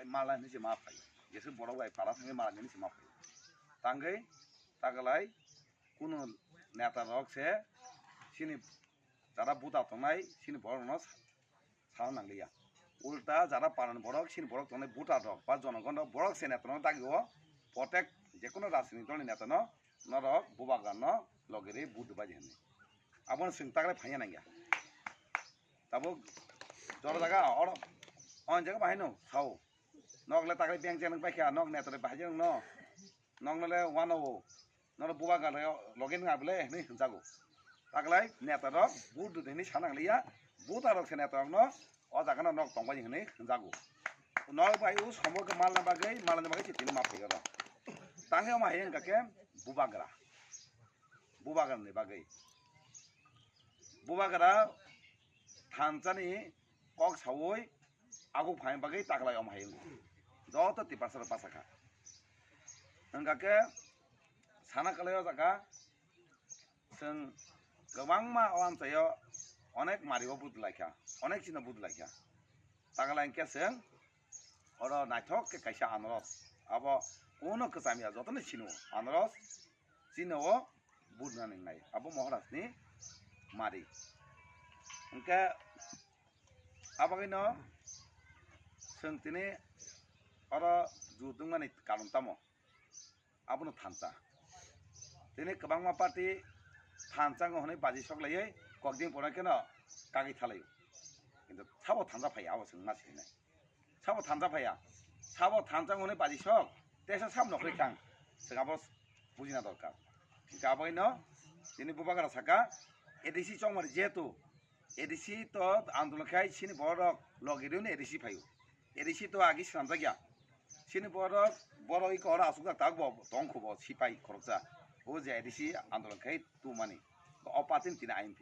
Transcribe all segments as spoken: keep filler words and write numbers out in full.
Malai hinwi se ma phai. Jese borok bai pala thangwi malai hinwi se ma phai. Tangwi takalai kunu neta rok se sini jara buta tongnai sini borok no sana nangliya. Ulta jara paran borok sini borok tongnai buta rok ba jonogon rok borok se neta no dagi o protect jekono rajniti dol ni neta no norok bubagra no logi ri vote bai di hinwi. Abono chwng takalai phaiya nangya. Tabuk jora jaga oro, o jaga bahai no sao. Nok le takalai beng chen bai kha, nok neta le bahai chen no. Nok no le wano o. Nok bubagra le logi nang able hinwi hinjago. Takalai neta rok vote di hinwi sana nangliya. Buta rok se neta rok no o jaga no nok tong bai hinwi hinjago. Nok bai u somo ke malna bagwi, malna bagwi se tini ma phaiya rok. Tangwi ma hai wngkha khe bubagra. Bubagra ni bagwi. Bubagra thansa ni kok sawi aguk phaina bagwi takalai om hai wngkha. Joto Tiprasa rok basa kha. Wngkha khe sana kalai o jaga chwng kwbangma o amchaio onek mari o budlai kha, onek chino budlai kha. Takalai hwnkhe chwng oro naithok khe kaisa anaros. Abo kuno kwcham ya, jotono sino anaros. Chini o budna ningnai. Abo Maharaj ni mari. Hwnkhe abagwino chwng tini oro jur tongmani karon tamo? Abono thansa. Tini kwbangma party thansa wng hwnwi baji sok laiwi kokding pora kheno kagwi thalaio. Kintu sabo thansa phaiya abo chwng ma sinai. Sabo thansa phaiya. Sabo thansa wng hwnwi baji sok tesa sab nokri kang. Chwng abo bujina dorkar. Hwnkhe aboino tini bubagra saka A D C chongmani jehetu A D C to andolon khai sini borok logi rwni A D C phaio. A D C to agi swnamjak ya. Sini borok, borok iko oro asukjak tak bo tong khubo sipai khoroksa. O je A D C andolon khai tumani. O party ni tini I M P.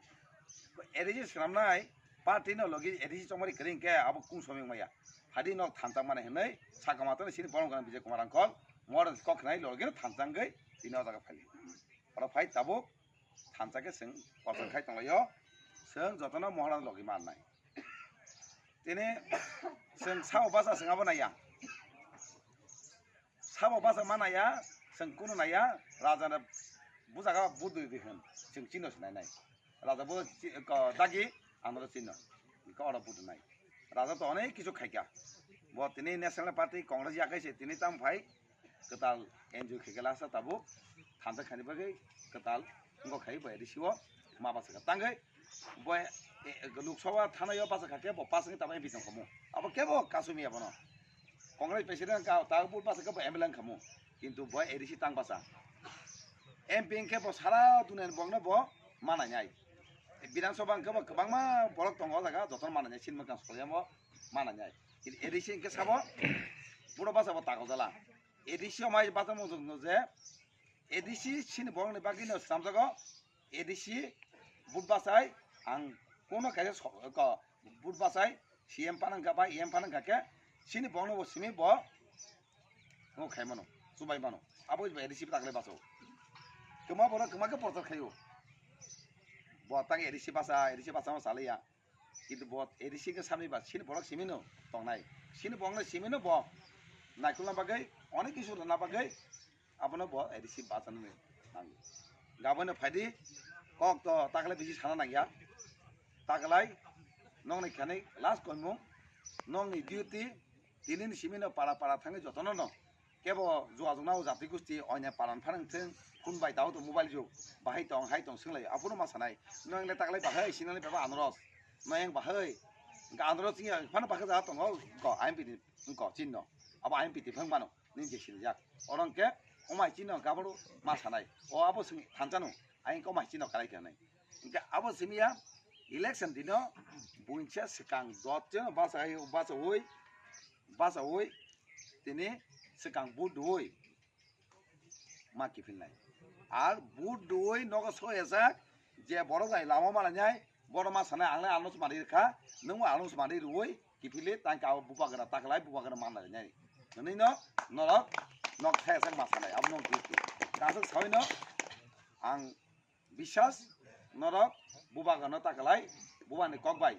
A D C swnamnai party no logi A D C chongmani kwrwi hwnkhe abo kung soming maya. Hadi no thansa mani hwnwi sakama to sini borok gana Bijay Kumar Angkol. Mor kok khnai logi no thansa wngwi tini o jaga phai. Oro phai tabuk thansa khe chwng kotor khai tonglaio, chwng jotono Maharaj logi mannai. Tini chwng sabo basa chwng abo naiya. Sabo basa ma naiya, chwng kunu naiya, raja no bujaga budui di hwn, chwng chino se nainai. Raja bo chi-, ko-, dagi, ano chino, ko oro budui nai. Raja to onek kisu khaikha. Bo tini National Party Congress yakai se tini tam phai, kwtal N G O khe khe lasa tabuk thansa khani bagwi kwtal wngkha khai bo A D C o ma basa kha. Tangwi bo, e, e, Lok Sabha thanai o basa kha khe bo pass wngwi tamo M P tong khamu. Abo kebo kasumi abono. Congress president ka ta bul basa khe bo M L A wngkhamu. Kintu bo A D C tang basa. M P wngkhe bo sara dunia ni bokno bo manai nai. Bidhan Sabha wngkhe bo kwbangma borok tongo o jaga jotono manai nai, sinma kang soyamo manai nai. Kintu A D C wngkhe sabo buro basa bo tago jala. A D C o mai basa mujung no je A D C sini borok ni bagwi no swnamjago. A D C vote bachai ang kono kaisa so-, ko, vote bachai C M panang kha ba E M panang kha khe sini borok no bo simi bo no khai mano, chubai mano. Abo A D C taklai bacho. Kwma borok kwma khe prochar khaio. Bo tang A D C bacha, A D C bacha no salaiya. Kintu bo A D C khe samni ba sini borok simi no tongnai. Sini borok no simi no bo naikolna bagwi onek kisu rwna bagwi abono bo A D C bachana ni nango. Gabono phaidi kok to taklai bisi sana nangya. Taklai nokni khani last koimung nokni duty tini ni simi no para para thangwi jotono no Kebo juajwk nao jati gusti oine paran phanang thwng, phone bai tao to mobile jug, bahai tong, hai tong swnglaio, aphuru ma sanai, "Nwng le taklai bahai sinani beba Anros, nwng bahai, hwnkhe Anros wngya phano bakha jaga tongo, ko I M P ni, ko chinno, abo I M P ti phang mano, nini je sinijak." Oro hwnkhe omai chinno hwnkhe aphuru ma sanai, o abo swng thansa no, ayang khe omai chinno kalai khe hinwi. Hwnkhe abo simiya election dino buinsa swkang dot jeno bachaui, bachaui, bachaui tini swkang vote dui ma kiphilnai. Ar vote dui nogo soi ejak je borok bai lama malainai, borok ma sanai, "Ang le ano se manwi rwkha, nwng bo ano se manwi rwui kiphilwi tang khe abo bubagra taklai, bubagra manlainai." Hwnwi no norok nok thai ejak ma sanai, abo nok dui. Kasuk saui no ang Biswas norok bubagrano taklai, bubani kok bai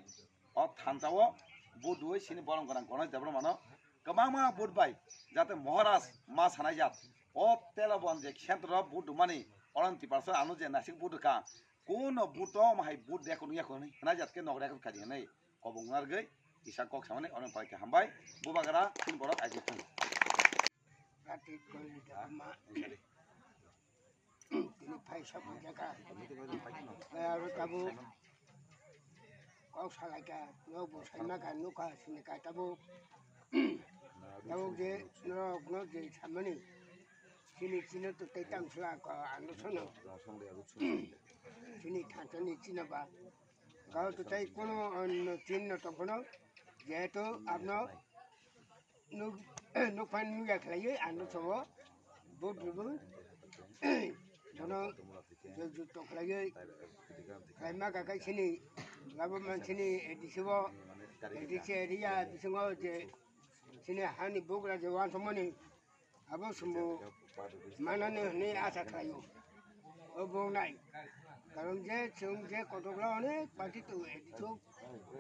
o thansa o vote dui sini borom gwnang Ganesh Debbarmano kwbangma vote bai jate Maharaj ma sanai jat. O tela bon je centro vote dumani, oran tiparsa ano je nasik vote ka. Kuno vote o mahai vote de kono yakon hwnai jat ke nok rekon kadi hwnai. Kobong nargwi isa kok samani oran pai ke hambai. Bubagra tin borok aji thung. Kati koi dama. Tini phai sok jaga. Aro tabu kok salaika, no bo saima ka nuka sini ka tabu. Tabu je no no je samani. Sini sini to te tam sala ka ando sono. Sini thantani sini ba. Kau to tai kono no chin no to kono. Jehetu apno nuk nuk pan nuk ya khlaiwi ano sobo. Bo dubu. Bono je ju to khlaiwi. Khlaima ka kai sini. Labo man sini A D C bo. A D C area bisingo je sini hani bugra je wan somoni. Abo sumbu manani hwnwi asa khlaio. O bong nai. Karon je chwng je kotogra onek party tongo, A D C o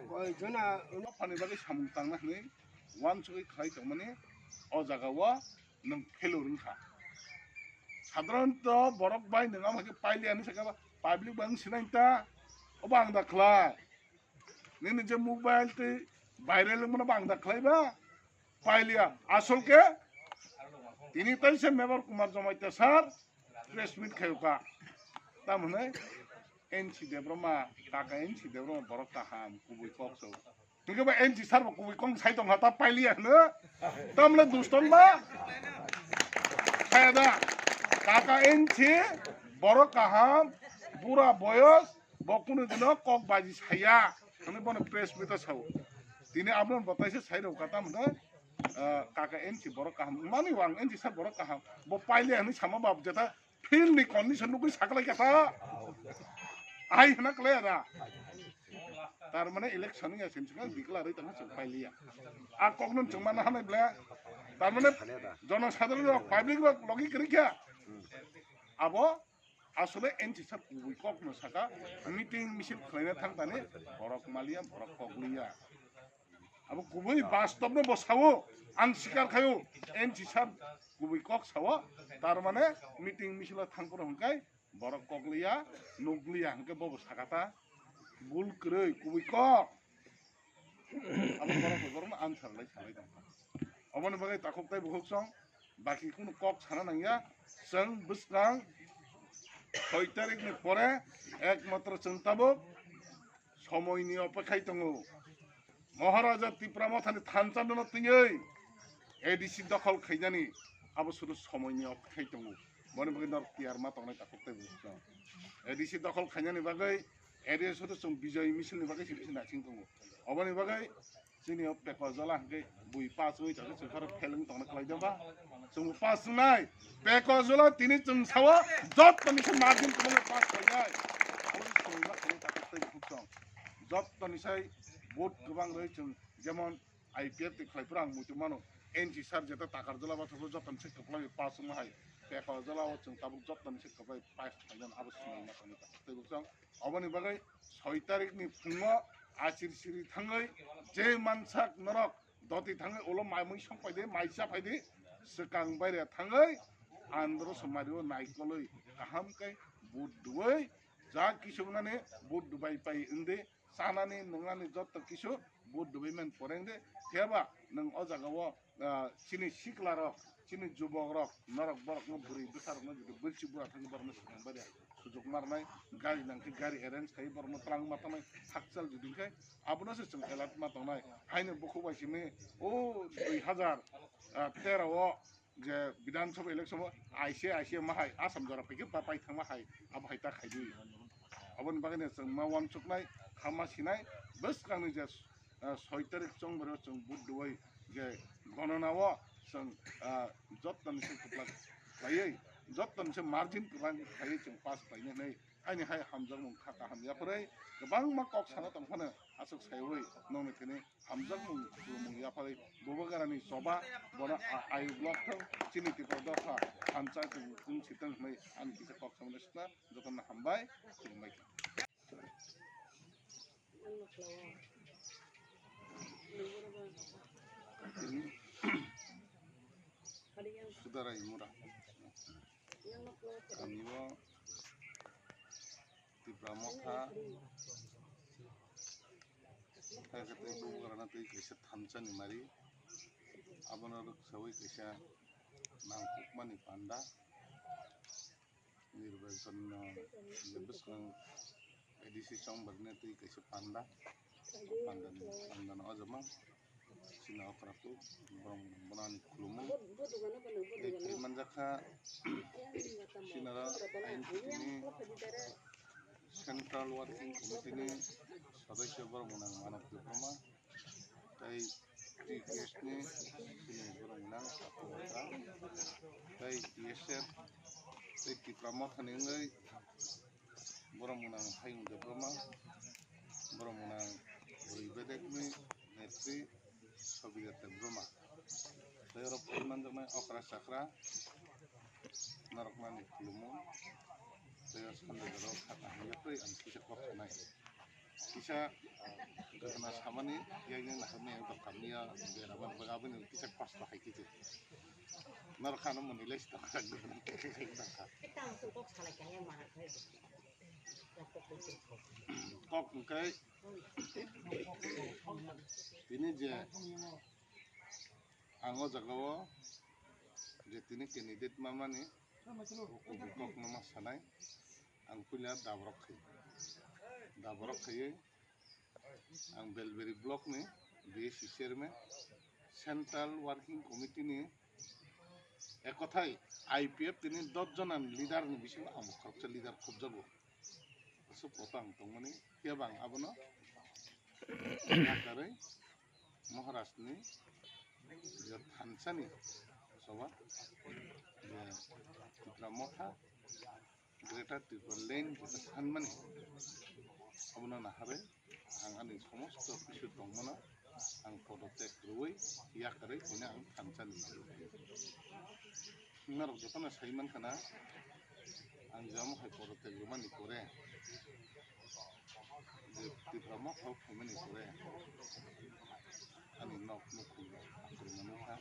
koi jona. Phani bagwi samung tangna hwnwi wansugwi khlai tongmani o jaga o nwng failure wngkha. Sadharanto borok bai nwng ama khe pailiya hinwi sakha ba, public bai wng sinai ta, obo ang da khlai. Nini je mobile tei viral wngmano bo ang da khlai ba, pailiya. Asol khe tini taisa Mebar Kumar Jamatia sir press meet khayo ka. Tamo hwnwi N C Debbarma, kaka N C Debbarma borok kaham, kubui kok so. Hingke ba N C sir bo kubui kok sai tong ha ta pailiya hwno. Tamle duston ba? Saya da. Kaka N C borok kaham, bura boyos, bo kunu dino kok baji saya. Hwnwi bono press meet o sao. Tini aboni bo taisa sai rw kata hwnwi, ah, kaka N C borok kaham. Mani wng N C sir borok kaham. Bo pailiya hwnwi sama bab jeta field ni condition nugwi saklai kata. Ai hwna klai da. Tar mane election ya sin chwng declare tong chwng pailiya. A kok nun chwng mana hanai ble. Tar mane jono sadharon rok public rok logi kwrwi kha. Abo asole N C sir kubui kok no saka meeting misil khlaina thang tani borok maliya borok kok liya. Abo kubui bastob no bo sao, ang sikar khayo, N C sir kubui kok sao, tar mane meeting misil o thang phuru hwnkhai borok kok liya, nuk liya hwnkhe bo bo sakata, bul kwrwi kubui kok. Abo borok bai borok no answer lai salai tong kha. Oboni bagwi takhuk tei bukhuk song baki kunu kok sana nangya, chwng bwskang soi tarikh ni pore ekmatro chwng tabuk somoini opekhai tongo. Maharaja Tipra Mothani thansa no twiwi A D C dokhol khainani abo sudu somoini opekhai tongo. Boni bagwi norok tiyar ma tongnai takhuk tei bukhuk song. A D C dokhol khainani bagwi A D C sudu chwng Bijoy misil ni bagwi se bisingo naising tongo. Oboni bagwi chini o Peko Jola hwnkhe bui pass wngwi tongo, chwng pharo fail wngwi tongna khlai jaba. Chwng pass wngnai. Peko Jola tini chwng sao, jottoni se margin kwbangma pass khlainai. Aboni chwng ma khlai takhuk tei bukhuk song. Jottoni sai vote kwbang rwi chwng jemon I P F T khlai phuru ang muitu mano. N C sir jeta Takarjala bathakgo jottoni se kwplai pass wngma hai. Peko Jola o chwng tabuk jottoni se kwplai pass khlainani abo swngwi ma tongo takhuk tei bukhuk song. Oboni bagwi soi tarikh ni phungo achir siri thangwi je mansak norok doti thangwi ulo mai mui song paidi, mai cha paidi, swkang baire thangwi andro somari o naikolwi kaham khe but duwi ja kisu nani but dubai pai wngdi, chanani nwngnani jotto kisu but dubai man poreng de. Phiya ba nwng o jaga o ah, chini sikla rok, chini jubok rok, norok borok no bwrwi bwsa rok no jodi bwlchi bura thangwi borok no swkang bai de sujuk ma rwnai, gari nang khe gari arrange khai borok no twlang ma tongnai, hakchal jodi khe abono se chwng alert ma tongnai. Haino bukhuk bai simi o dui hazar tero o je Bidhan Sabha election o I C I, I C I ma hai Assam jora pai khe pa pai thangma hai abo hai ta khai di. Aboni bagwi no chwng ma uansuknai, kha ma sinai, bwskangni je ah, soi tarik chongboro chwng vote duwai je gonona o chwng, ah, jottoni se kwplak khlaiwi, jottoni se margin kwbang khlaiwi chwng pass khlaina hinwi aini hai hamjakmung kha kaham yapharwi kwbangma kok sana tong phano aswk saiwi nokni thani hamjakmung khulumung yapharwi Bubagrani choba bono a-, ayuk lok thung chini Tripura dopha hamchai tong sitang hinwi ani kisa kok samani sina jotono hambai khulumbai. Tini Sudarai Mura. Kamio Tipra Motha hai khe tei bubagrana tei kaisa thansa ni mari. Abono rwksawi kaisa nangkukmani panda. Nirbachon no bwswng A D C chongbarni twi kaisa panda. Pandani, pandano o jama. Chini okra kuk borok bono ani khulumo. Tei phai manjakha chini oro I N P T ni Central Working Committee ni sodosyo borok mwnang Manav Debbarma. Tei T P S ni sini borok mwnang Tapu Motha, tei T S F, tei Tipra Motha ni wngwi borok mwnang Hayung Debbarma, borok mwnang Rwi Bedekni netri Sobirata Debbarma. Tei oro phai manjaknai okra chakra noroknani khulumo, tei o sandal rok sakha hwnwi ang kisa kok sanai. Kisa gana samani, yang yang nak ni yang tak kami ya, biar apa nak apa ni kisa pas lah kiti. Narkana mani les tak ada gana kekek tak. Kita langsung kok salah kaya mana kaya. Kok engkai ini je ang o jaga o je tini candidate mamani kok no ma sanai. Ang puila dabrok khai. Dabrok khai. Ang Belberi block ni B S C chairman, Central Working Committee ni ekothai I P F tini dos jona leader ni bisingo ang khoroksa leader khobjago. Aswk poto ang tongmani, phiya bo ang abono nakarwi Maharaj ni je thansa ni soba je Tipra Motha Greater Tipraland jeto sanmani, abono naharwi ang ani somosto kisu tongmano ang podotyak rwui yakarwi tini ang thansa ni malik. Norok jotono sai mankha na, ang jamo hai podotyak rwmani pore, je Tipra Motha o phaimani pore, ani nok nukhung rok akwrwngma nukha,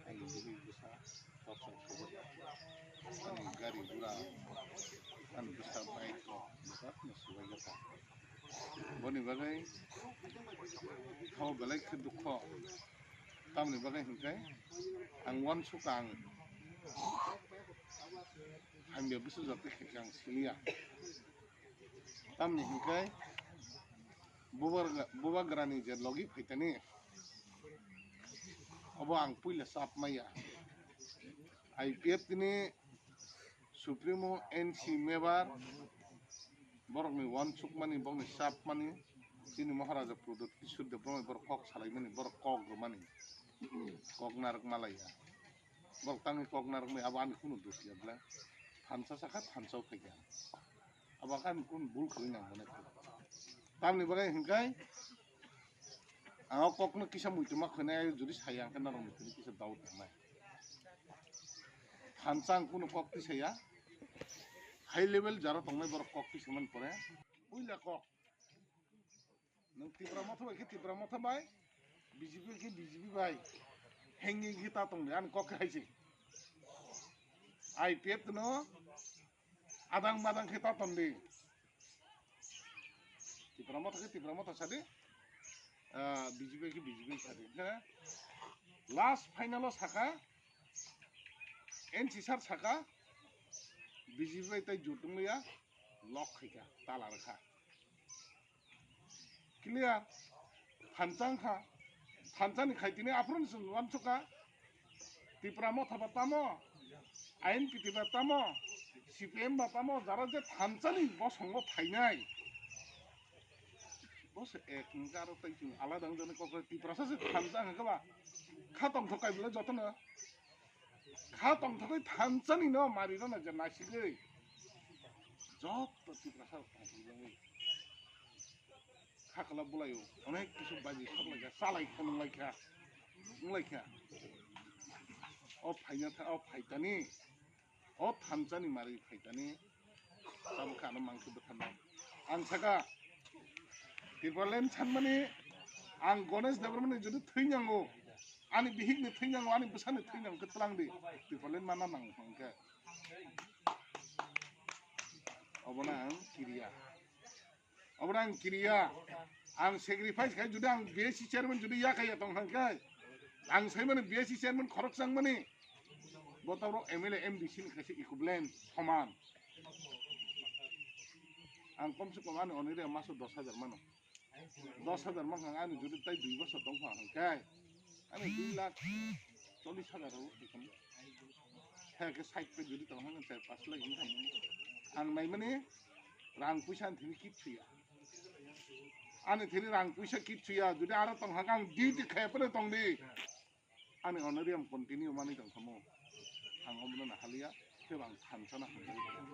ani bwrwi bwsa, Ani gari gura, ani bwsa bike rok bwsakno swbaijak kha. Boni bagwi o belai khe dukho. Tamni bagwi hinkhe ang uansukha ang hamya bwsajak tei khe ang siliya. Tamni hinkhe bubagra-, bubagrani je logi phaitani obo ang puila chap maya. I P F tini Supremo N C member borokni uansukmani, borokni chapmani, chini Maharaja Pradyot Kishore Debbarma borok kok salaimani, borok kok rwmani, kok narwk malaiya. Borok tangwi kok narwkmani abo ani kunu dos ya bwle. Thansa sakha, thansa o phaikha. Abo khe ani kunu bul khwlwi nang mane. Tamni bagwi hinkhe ang o kokno kisa muitu ma khwnai, jodi saya hwnkhe norok muitu ni kisa doubt wngnai. Thansa ang kunu kok tisaya. High level jaro tongnai borok kok tisamani pore. Puila kok. Nwng Tipra Motha bai khe Tipra Motha bai, B J P bai khe B J P bai. Hengni khe ta tongdi, ani kok khe hai se. I P F no adang madang khe ta tongdi. Tipra Motha khe Tipra Motha sadi, ah, B J P khe B J P sadi. Hwnkhe last final o sakha, N C sir sakha, B J P bai tai jotong ya, lock khaikha, tala rwkha. Clear? Thansa wngkha. Thansa ni khai tini aphuru ni chwng uansukha. Tipra Motha ba tamo, I N P T ba tamo, C P M ba tamo, jara je thansa ni bosongo phainai. Bo se ek hwnkhe aro tei chwng alada wngjaknai kok Tiprasa se thansa hwnkhe ba kha tongthok kai bwle jotono. Kha tongthokgwi thansa ni no mari rwna je naisigwi. Joto Tiprasa rok tongthokjagwi. Kha kwlap bwlaio. Onek kisu baji sok laikha, chalai kha, nung laikha. Nung laikha. O phaina tha, o phaitani. O thansa ni mari phaitani. Tamo kha ano mangkhe bwtharnai. Ang saka, Tipraland sanmani, ang Ganesh Debbarmani jodi thwinyango. Ani bihik ni thwinang, ani bwsa ni thwinang khe twlang di. Tipraland mana nang hwnkhe. Obono ang kiriya. Obono ang kiriya. Ang sacrifice khai jodi ang B S C chairman jodi ya khai ya tong hwnkhe. Ang saimani B S C chairman khorok changmani. Bo tabo M L A M D C ni kaisa equivalent soman. Ang kom se kom ani onire maso dos hajar mano. Dos hajar mankha ani jodi tai dui bosor tongkha hwnkhe ani dui lakh chollish hajar rw tongkha. Hai khe side pay jodi tong hwnkhe char panch lakh wngkha. Ang naimani rang puisa ani thini kitsu ya. Ani thini rang puisa kitsu ya. Jodi aro tong hwnkhe ang duty khai phano tong di. Ani honorarium continue manwi tong khamu. Ang omono nahaliya, tebo ang thansa no hamjagwi tong.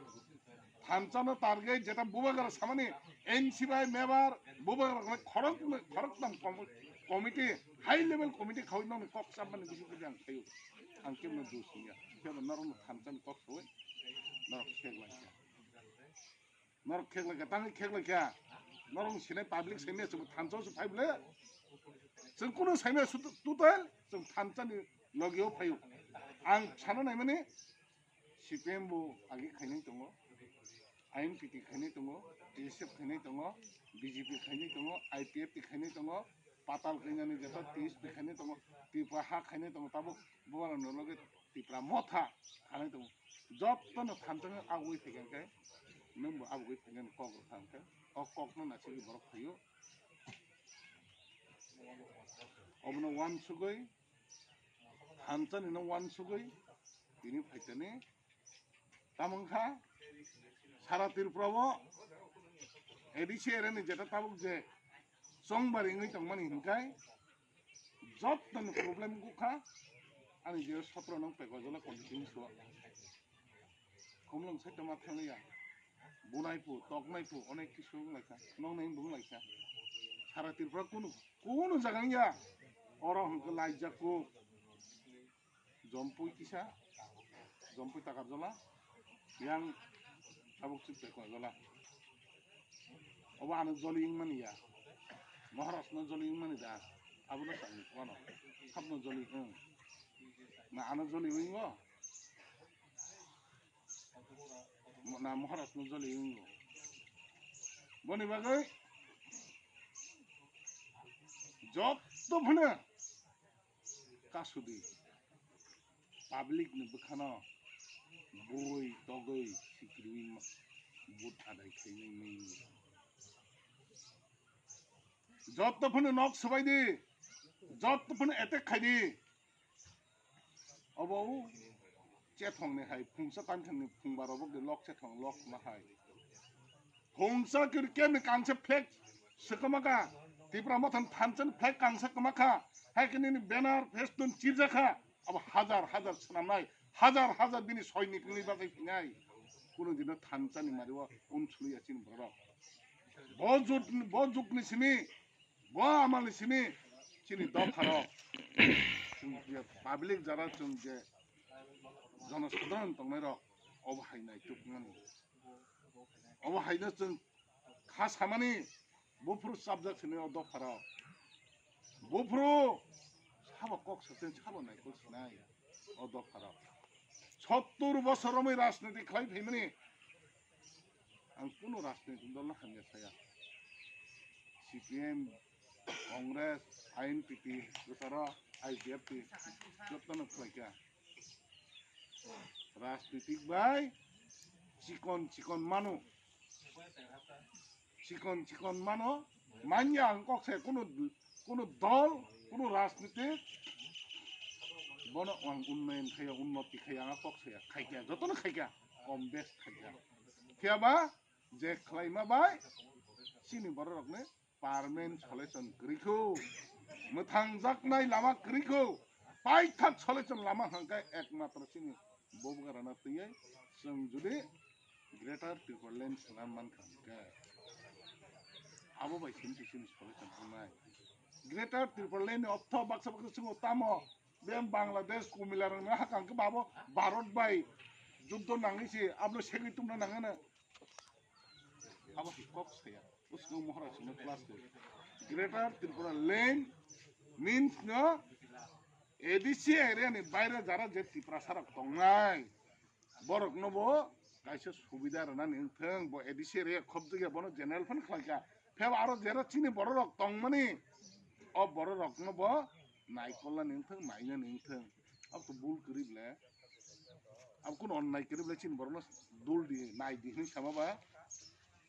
Thansa no target jeta bubagra samani N C bai mebar bubagra khorok, khorok tam com-, committee, high level committee khawi nokni kok chapmani bising bising ang khayo. Ang kemno dos wngya. Tebo norokno thansa ni kok sawi norok khek lai kha. Norok khek lai kha, tangwi khek lai kha. Norok sinai public saimaya chwng thansa o se phai bwle. Chwng kunu saimaya su-, total chwng thansa ni logi o phaio. Ang sana naimani C P M bo agi khainai tongo, I N P T khainai tongo, T S F khainai tongo, B J P khainai tongo, I P F T khainai tongo, patal khainani jeta T S P khainai tongo, Tripura ha khainai tongo, tabuk bubagra no loge Tipra motha khanai tongo. Jotono thansa no abugwi phaikha khe, nwng bo abugwi phaikha kok rwkha hwnkhe, o kok no naisingwi borok phaio. Obono uansugwi, thansa ni no uansugwi, tini phaitani tamo wngkha sara Tripura o A D C area ni jeta tabuk je chongbari wngwi tongmani hwnkhe, jottoni problem gukha ani je sotro nong pekojala constituency o. Khumlwng side o ma thangya, bunai pu, toknai pu, onek kisu wng lai kha, noknai wng lai kha. Sara Tripura kunu, kunu jaga wngya, oro hwnkhe laijak kuk. Jompui kisa, Jompui Takarjala, yang tabuk chip bai koi jala. Obo ano joli wngmani ya. Maharaj no joli wngmani da. Abono chang wano. Hapno joli wng. Na ano joli wingo. Na Maharaj no joli wingo. Boni bagwi jotto phano kasudi public ni bwkhano bui togwi sikirwi vote adai khainai nai. Jotto phano nok swbai di, jotto phano attack khai di. Obo chethong ni hai phungsa tani thang ni phungba rok de lok chethong lok ma hai. Phungsa kiri kemni kangsa flag swkama kha, Tipra Motha ni thansa ni flag kangsa kwma kha, hai khe nini banner, festoon chirja kha, abo hajar hajar swnamnai, hajar hajar bini soinik wngwi bachai phinai. Kunu dino thansa ni mari o unsuli ya chini borok. Bo jut, bo jukni simi, bo amal ni simi, chini dopha rok, chwng je public jara chwng je jonosadharan tongnai rok, obo hai naituk mani. Obo haino chwng kha samani buphuru chapjak sini o dopharok. Buphuru sabo kok sachen sabo naikol sinai o dopharok. Sottur bosor romwi rajniti khlai phaimani ang kunu rajniti dol no hamya saya. C P M, Congress, I N P T, jotaro I P F T, jotono khlaikha. Rajnitik bai chikon chikon mano, chikon chikon mano, manya ang kok se kuno, kuno dol, kuno rajnitik, bono ang unnoyon khaya, unnoti khaya, ang kok se khaikha, jotono khaikha, kom bes khaikha. Phiya ba je khlaima bai chini borok rokni permanent solution kwrwi kho, mwthangjaknai lama kwrwi kho, paithak solution lama hwnkhe ekmatro chini bubagrano twiwi chwng jodi Greater Tipraland swnam mankha hwnkhe, abo bai simi simi solution wngnai. Greater Tipraland ni ortho baksa baksa chwngno tamo, be Bangladesh, Kumila rokno hakang khe babo Bharat bai juddo nangwi se abono segwi tongna nangano. Abo hai kok saya. Usno Maharaj no class khe. Greater Tripura Land means no A D C area ni baire jara je Tiprasa rok tongnai, borok no bo kaisa subida rwnani wngthang, bo A D C area khobjagya, bono general phan khlaikha. Phiyaba aro jera chini borok rok tongmani, o borok rok no bo naikolnani wngthang, nainani wngthang. Abo to bul kwrwi ble, abo kuno onnai kwrwi ble chini borok no dul di, nai di hinwi sama ba.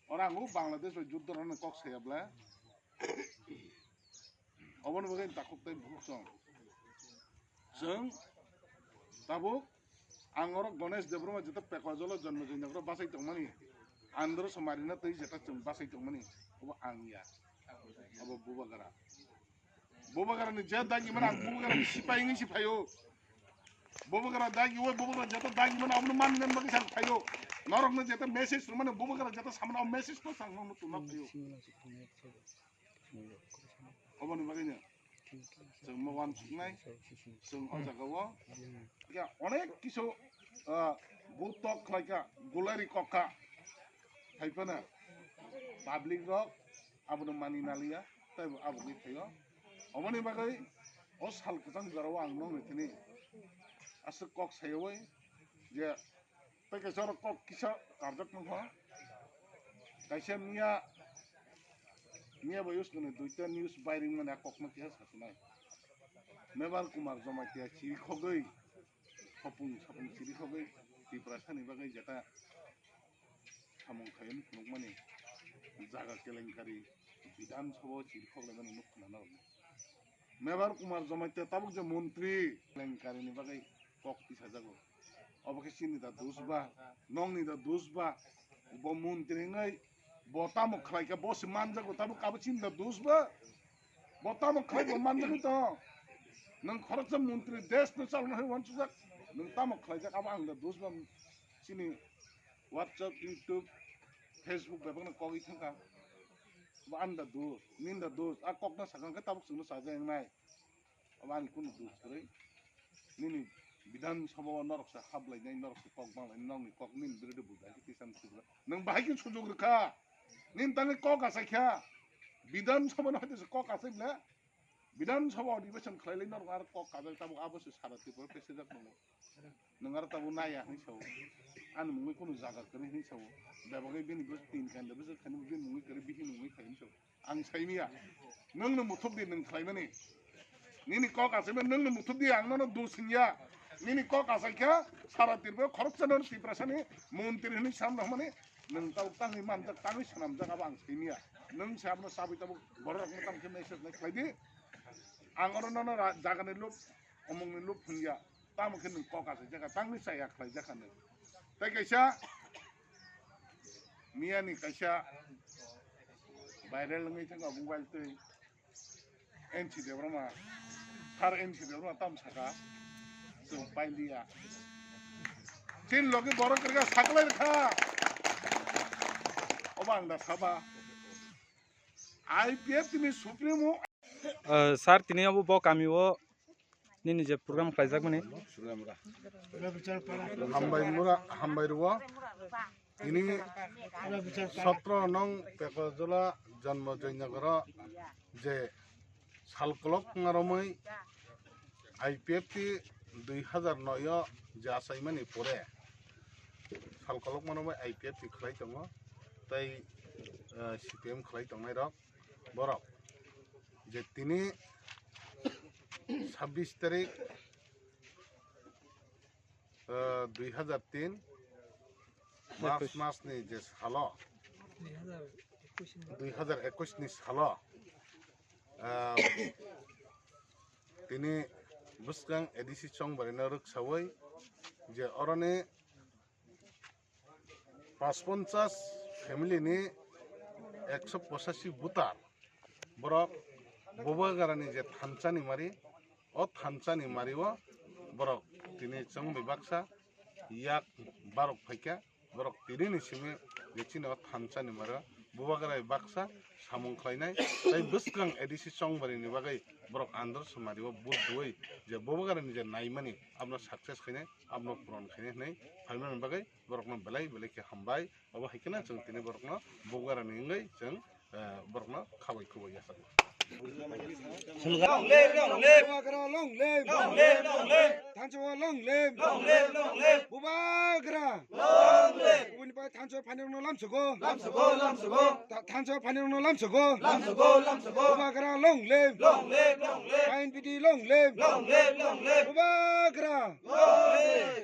Oro ang o Bangladesh bai juddo rwnani kok saya ble. Oboni bagwi takhuk tei bukhuk song. Chwng tabuk ang oro Ganesh Debbarma jeta Pekwajalo Janmajoi Nagar o bachai tongmani, Andhra Somarina tei jeta chwng bachai tongmani, obo ang ya. Obo Bubagra. Bubagrani je dagi mano ang Bubagrani sipai wngwi si phaio. Bubagra dagi o Bubagra jeta dagi mano abono manna bagwi sang phaio. Norokno jeta message rwmani Bubagra jeta samano message no sang nokno tungna phaio. Oboni bagwino chwng ma uansuknai, chwng o jagao ya onek kisu, ah, butok khlaikha, gulari kokha, haiphano public rok abono mani naliya, tei bo abo wngwi thaio. Oboni bagwi o sal kwchang jorao ang nokni thani aswk kok sayawi je tei kaisa oro kok kisa karjak nangkha. Kaisa miya, miya bai use kani duita news bai ring mani a kokno kisa sasinai. Mebar Kumar Jamatia chiri khogwi, hopung sapung chiri khogwi, Tiprasa ni bagwi jeta samung khaiyani phunukmani jaga kelenkari Bidhan Sabha o chiri khoglaimani nuk khna narwknai. Mebar Kumar Jamatia tabuk je montri, kelenkari ni bagwi kok tisajago. Obo khe chini da dos ba, nongni da dos ba, bo montri wngwi bo tamo khlai kha, bo se manjago, tabuk abo chini da dos ba, bo tamo khlai bo manjagwi tongo. Nwng khoroksa montri desh no chalna hai uansukjak, nwng tamo khlaijak, abo ang da dos ba chini WhatsApp, YouTube, Facebook bebakno kogwi thangkha. Bo ani da dos, nini da dos, a kokno sakha khe tabuk chwngno chajaknai. Abo ani kunu dos kwrwi. Nini Bidhan Sabha o norok se hablainai, norok se kok banglainai, nokni kok nini birodhi buddha khe tisan Tripura. Nwng bahai khe sujuk rwkha. Nini tangwi kok achaikha. Bidhan Sabha no hai se kok achai ble. Bidhan Sabha Adhibeshon khlailai norok aro kok kajak tabuk abo se sara Tripura pesajak nungo. Nwng aro tabuk naya hinwi sao. Ani mungwi kunu jaga kwrwi hinwi sao. Bebagwi bini bwswk tin kanda bwswk thani bini mungwi kwrwi bihini mungwi khai hinwi sao. Ang saimia. Nwngno muthubdi nwng khlaimani. Nini kok achaimani nwngno muthubdi ang nono dusingya. Nini kok achaikha sara Tripura khoroksa nono Tiprasani montri hinwi samno hwnmani nwng tabuk tangwi manjak tangwi swnamjak abo ang saimia. Nwng se abono chabwi tabuk bororokno tamo khe message nai khlaidi. Ang oro nono ra-, jagani lob, omongni lob phungya. Tamo khe nwng kok achaijak kha, tangwi chaya khlaijak kha nwng. Tei kaisa miyani kaisa viral wngwi thangkha mobile twi N C Debbarma, Sir N C Debbarma tamo saka, chwng pailiya. Chini logi borok kwrwkha saklai rwkha. Obo ang da saba. I P F T ni Supremo. Ah, sir, tini abo bo kami o nini je program khlaijak mani. Hambai mura, hambai rwo. Tini sotro nong Pekojola Janmo Joynagar o je salkolok ngaromwi I P F T dui hazar noi o je achaimani pore salkolok mano bai I P F T khlai tongo, tei, eh, C P M khlai tongnai rok borok je tini sabbish tarik, eh, dui hazar tin March mas ni je salo, dui hazar ekush ni salo, eh, tini bwskang A D C chongbarino rwksawi je oroni pash ponchas family ni ekso pochashi voter borok Bubagrani je thansa ni mari, o thansa ni mari o borok tini chongbai baksa yak barok phaikha, borok tini ni simi je chini o thansa ni mari o Bubagra bai baksa samung khlainai tei bwskang A D C chongbarino bagwi borok Andhra Somari o vote rwui je Bubagrani je naimani abono success khainai, abono puron khainai hwnwi phaimani bagwi borokno belai belai khe hambai. Obo hai kheno chwng tini borokno Bubagrani wngwi chwng, eh, borokno khabai khubui yachakma. Long live, long live. Bubagra long live. Long live, long live. Thancho long live. Long live, long live. Bubagra. Long live. Bini pai thancho phanirno lamsugo. Lamsugo, lamsugo. Thancho phanirno lamsugo. Lamsugo, lamsugo. Bubagra long live. Long live, long live. Kain bidi long live. Long live, long live. Bubagra. Long live.